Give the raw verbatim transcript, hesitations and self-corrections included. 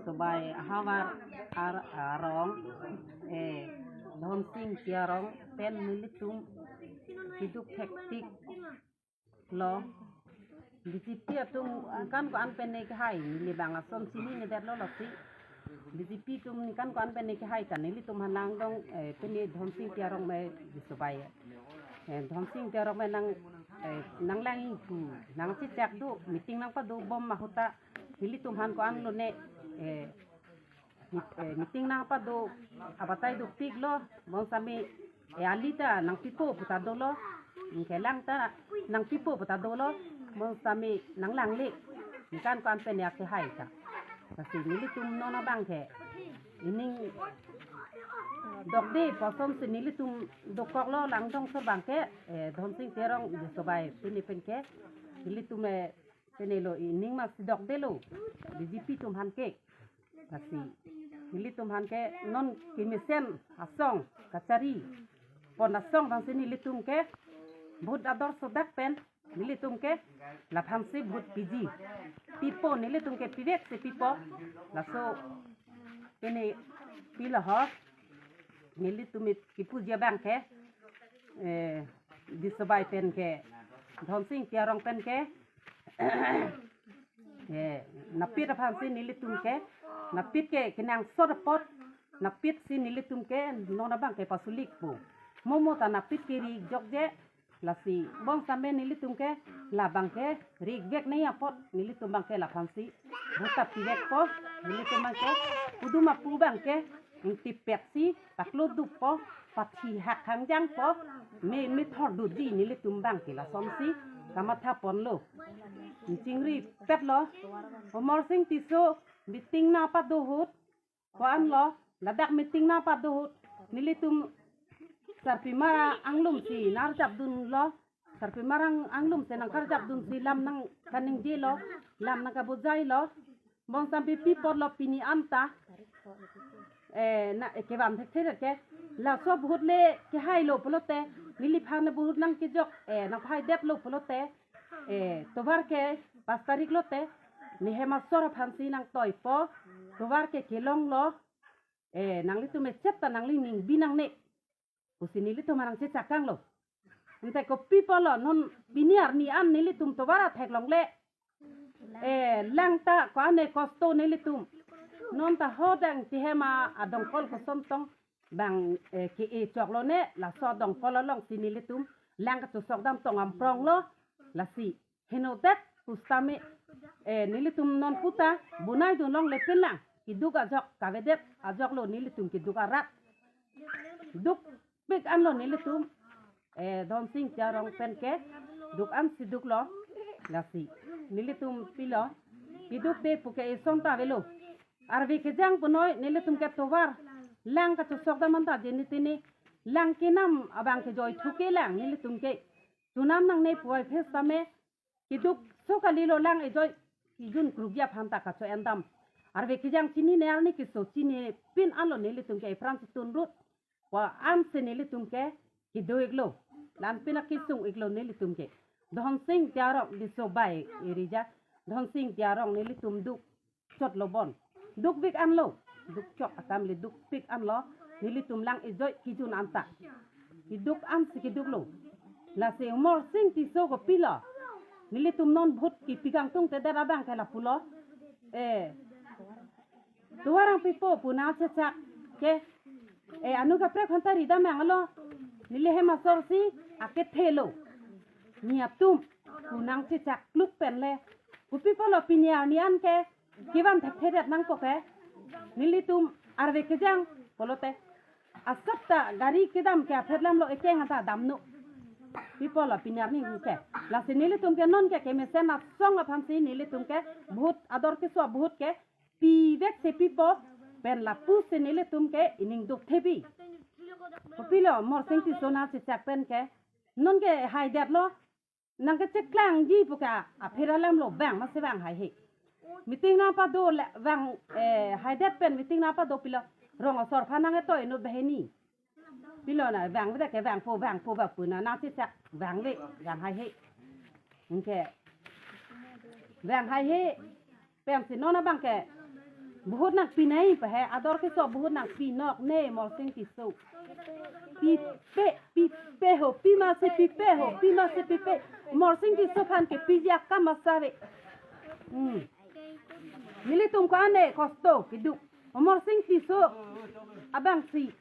Sobai ahavar ar-, arong, eh, Dhonsing Terang pen nelitum keduk thektik lo. B J P atum ningkan ko-an pen ne kehai, neli bang ason chinine detlo lasi. B J P atum ningkan ko-an pen ne kehai ta nelitum aphan langdun, eh, pini Dhonsing Terang me di sobai. Eh, Dhonsing Terang me nang, eh, nanglang ingpu, nangchechak do, meeting nangpadobom ahut ta, nelitum aphan ko-an lone, eh, meet-, eh, meeting nangpado abatai dopiklo, bonsitame, eh, ali ta nangpipo pu ta dolo, anke lang ta nangpipo pu ta dolo, bonsitame nanglangle, ningkan ko-an pen ya kehai ta. Lasi nelitum non abang ke, ining dokde pu asonsi nelitum dokoklo langdun so abang ke, eh, Dhonsing Terang di sobai pini pen ke, nelitum, eh, penelo ining masi dokdelo, B J P atum aphan ke. Lasi nelitum aphan ke non kemesen asong kachari pon asong aphansi nelitum ke vote ador sodak pen nelitum ke laphansi vote piji. Pipo nelitum ke pivek si pipo. Laso pini pilo ho, nelitum kipuji abang ke, eh, di sobai pen ke, Dhonsing Terang pen ke, eh, napit aphansi nelitum ke, napit ke kenangsot apot, napit si nelitum ke non abang ke pasulik po. Mo mo ta napit ke ri jokje, lasi bonsitame nelitum ke labang ke ri vek ne apot nelitum abang ke laphansi vote ta pivekpo, nelitum abang ke kudum apu abang ke ingtipet si paklo dukpo, pathi hak hangjangpo, me, methor dudi nelitum abang ke lasonsi kamatha ponlo. Nchingri petlo, Amarsing Tisso meeting nangpado ahut, ko-an lo, ladak meeting nangpado ahut, nelitum sarpimar anglum si nangarjapdunlo, sarpimar ang-, anglum si nangkarjapdunsi lam nangkaningjelo, lam nangkabujailo, bonsitame pi apotlo pini anta, eh, na, eh, kevan thekthe ke, laso vote le kehailo pulote, neliphan vote nangkejok, eh, nangpahaidetlo pulote, eh, tovar ke pas tarik lote, ne hem asor aphansi nangtoipo, tovar ke kelonglo, eh, nanglitum echep ta nangli ning binangne pusi nelitum nangchechak tanglo. Ante kopi apotlo non pini arni an nelitum tovar athek longle, eh, lang ta ko-an ne kosto nelitum. Non ta hodang tihem adongkol koson tong bang, eh, ke-e choklo ne, laso adongkol alongsi nelitum lang kachosok dam tong ampronglo, lasi henodet pusitame, eh, nelitum non puta bonai dun longle pinlang, keduk ajok kavedet ajoklo nelitum keduk arat. Dukpik anlo nelitum, eh, Dhonsing Terang pen ke duk ansi duklo, lasi nelitum pilo, keduk de puke ison ta avelo. Arve kejang punoi nelitum ke tovar lang kachosok dam anta jeni tini lang kenam abang ke joithu ke lang nelitum ke tunam nangne puvoiphit tame keduk so kalilo lang ejoi kejun krukji aphan ta kacho-en dam. Arve kejang chinine arni keso chinine pin anlo nelitum ke epran si tunrut. Ko-ansi nelitum ke kedo-iklo. La-an pin akesung-iklo nelitum ke. Dhonsing Terang di sobai area. Dhonsing Terang nelitum duk chotlo bon. Dukpik anlo. Dukchok akam le dukpik anlo. Nelitum lang ejoi kejun anta. Keduk ansi keduklo. Lasi Amarsing Tisso kopilo, nelitum non vote kepi kangtungtedet abang ke lapulo. Eh, tovar nangpipo pu nangchechak ke, eh, anu kaprek aphanta ridam nanglo. Neli hem asor si akethelo. Niatum pu nangchechak kluk pen le. Kopi apotlo pini arni an ke kevan thekthedet nangpo ke. Nelitum arve kejang pulote asap ta gari kedam ke aphet lamlo ekeng anta damno. Kopi apotlo pini arni ke. Lasi nelitum ke non ke kemesen asong aphansi nelitum ke vote ador keso vote ke pivek si pipo pen lapusi nelitum ke ining duk thepi. Kopilo Amarsing Tisso nangchechak pen ke non ke haidetlo. Nangkecheklangji puke apher alamlo vang masi vang haihe. Meeting nangpado le vang, eh, haidet pen meeting nangpado pilo. Rong asor aphan nang-etoi inut banghini. Pilo na vangvedet ke vangpo vangpo ba pu na nangchechak vangve vang haihe. Anke vang haihe. Pensi non abang ke Vote nangpi nai pa he, ador keso vote nangpi nok ne Morsing Tisso. Pipe, pipe ho, pima si pipe ho, pima si pipe. Morsing Tisso aphan kepiji akam asave. Hmm. Nelitum ko-an ne kosto keduk. Morsing Tisso abang si.